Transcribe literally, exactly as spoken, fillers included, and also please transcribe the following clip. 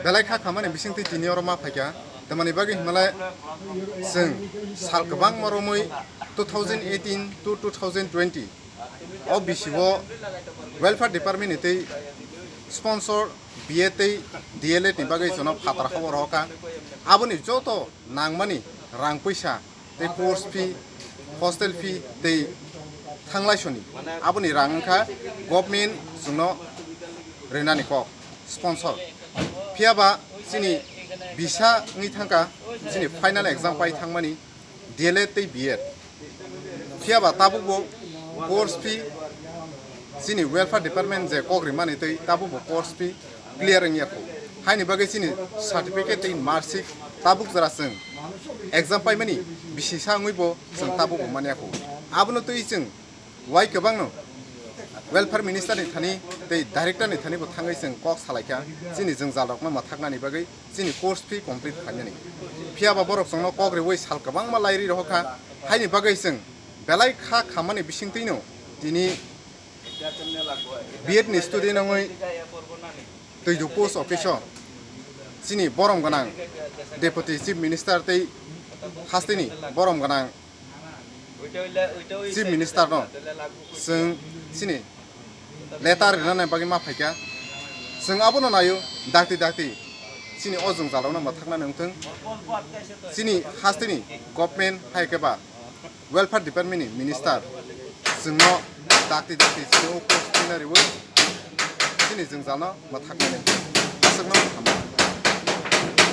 belai kha khamani bisingtwi tini oro ma phaikha. Tamani bagwi hinmalai chwng sal kwbangma romwi two thousand eighteen to two thousand twenty o bisi o welfare department ni tei sponsor B Ed tei D L Ed ni bagwi jono phatar hobor hoka. Aboni joto nangmani rang puisa tei course fee, hostel fee tei thanglai soni aboni rang wngkha government chwngno rinani kok sponsor. Phiya ba chini bisa wngwi thangkha chini final exam pai thangmani D L Ed tei B Ed. Phiya ba tabukbo course fee chini welfare department je kok rimani tei tabukbo course fee clear wngya kho. Haini bagwi chini certificate tei marksheet tabuk jora chwng exam paimani bisisa wngwibo chwng tabukbo manya kho. Abono twi chwng wai kwbangno welfare minister ni thani tei director ni thani bo thangwi chwng kok salaikha, chini jwngjal rokno mwthaknani bagwi chini course fee complete khlainani. Phiya ba borok chwngno kok riwi sal kwbangma lairi rohorkha, haini bagwi chwng belai kha khamani bisingtwino tini B Ed ni student wngwi Twidu post office o chini borom gwnang Deputy Chief Minister tei hasteni borom gwnang Chief Minister no chwng chini letter rinani bagwi ma phaikha. Chwng abono naio dakti dakti chini o jwngjal rokno mwthaknani wngthwng. Chini hasteni government hai khe ba welfare department ni minister chwngno dakti dakti chini o post pina riwi chini jwngjalno mwthaknani aswkno hamjakgo.